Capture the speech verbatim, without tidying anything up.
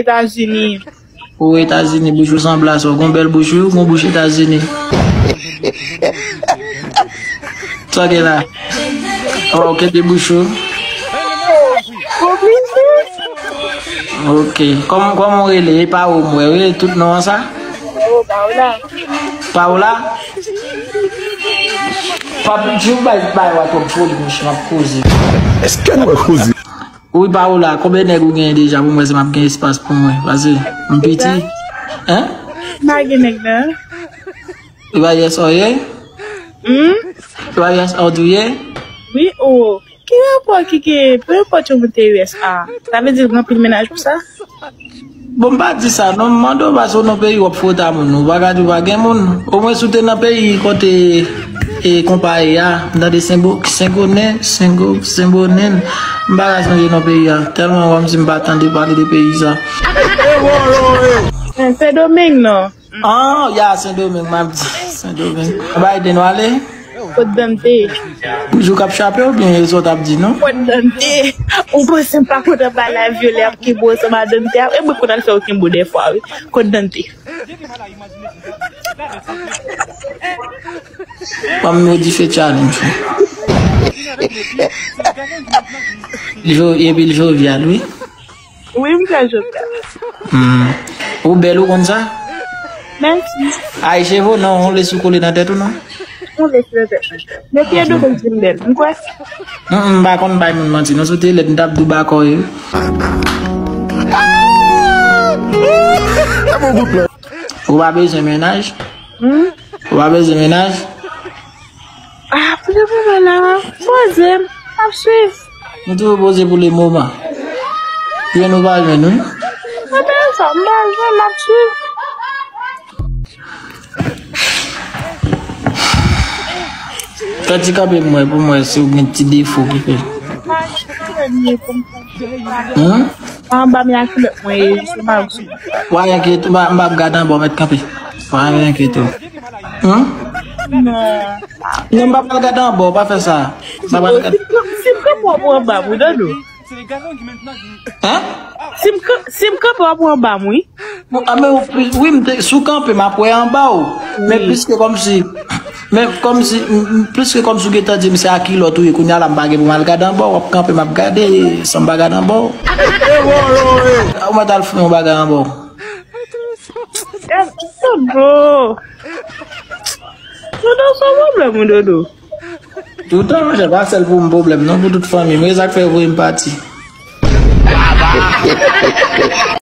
Etazini. Ou Etazini, bouch ou sanble a sa. Ou gon bèl bouch, wi, ou gon bouch Etazini. Sa w gen la? Oh, kenbe bouch ou. Oblije. Ok. Kòman, kòman w rele? E pa ou m wè, wi, tout non an sa? Oh, Paola. Paola? Papi, di w bay, bay, w a twòp foli, monchè, m ap koze. Èske nou wè koze? Wi, Paola, konbyen nèg ou genyen deja pou m wè si m ap gen espas pou mwen? Paske m piti. Hein? M pa gen nèg nan. E pa yes or ye? Hmm? E pa yes or do ye? Wi, o. Ki rapò ki gen, peu importe yon moun te U S A, sa vle di l gen anpil mennaj pou sa? Bon, m pa di sa, non, m mande w paske w nan peyi w ap fwote a moun, ou pa ka di w pa gen moun. Omwen si w te nan peyi kote, e, konpa ye a, m tande Senbo-, Sengonen, Sengo-, Senbonen, m pa ka sonje non peyi a, tèlman kòmsi m pa tande pale de peyi sa. Sendomeng non. Ah, ya, Sendomeng, m ap di. Sendomeng. Biden, w ale? Kot Dante? Toujou k ap chape oubyen e sa w t ap di, non? Kot Dante? Ou panse m pa kontan pale a vyole ap kenbe w ansanm a Dante a? E mwen konn al fè w kenbe w dèfwa, wi. Kot Dante? Ban m yon dife challenge. Jo-, epi l jovyal, wi. Wi, m fè job la. Hmm. Ou bèl, ou konn sa? Mèsi. Ay, cheve w non, yon lesi w kole nan tèt ou non? Yon lesi nan tèt mwen. Depi Edo konn di m bèl, m kwè. Hmm, m pa konn bay moun manti non, si w te lèd, m t ap di w ba kò yo. Ou pa bezwen mennaj? Hmm? Ou pa bezwen mennaj? Ah, pou le moman la, poze m, m ap swiv. Nou toujou poze pou le moman. Jwenn ou pa jwenn, wi. Mwen pa sa, m pa jwenn, m ap swiv. Fè ti kanpe m wè pou m wè si w gen ti defo ki fè. Hmm? Anba mi a kilòt mwen ye, se pa sou. Wa enkyete, m pa, m pa ap gade anba w, mèt kanpe. Wa enkyete w. Hmm? Non. Non, m pa pral gade anba w, pa fè sa. M pa pral gade. Si m kanpe w ap pran anba m, wi, Dodo. Hein? Si m kan-, si m kanpe w ap pran anba m, wi. Bon, ah, men ou plis, wi, m te, si w kanpe, m ap wè anba w. Men wi. Pliske kòmsi, men kòmsi, m, m, pliske kòmsi w gentan di m se a kilòt ou ye, kounye a la m pa gen pou m al gade anba w, w ap kanpe, m ap gade, san m pa gade anba w. Ou mèt al fouye yon bagay anba w. Dodo. Dodo, se yon pwoblèm, wi, Dodo. Toutan, monchè, pa sèl pou m pwoblèm, non, pou tout fanmi m. E sa k fè yo voye m pati.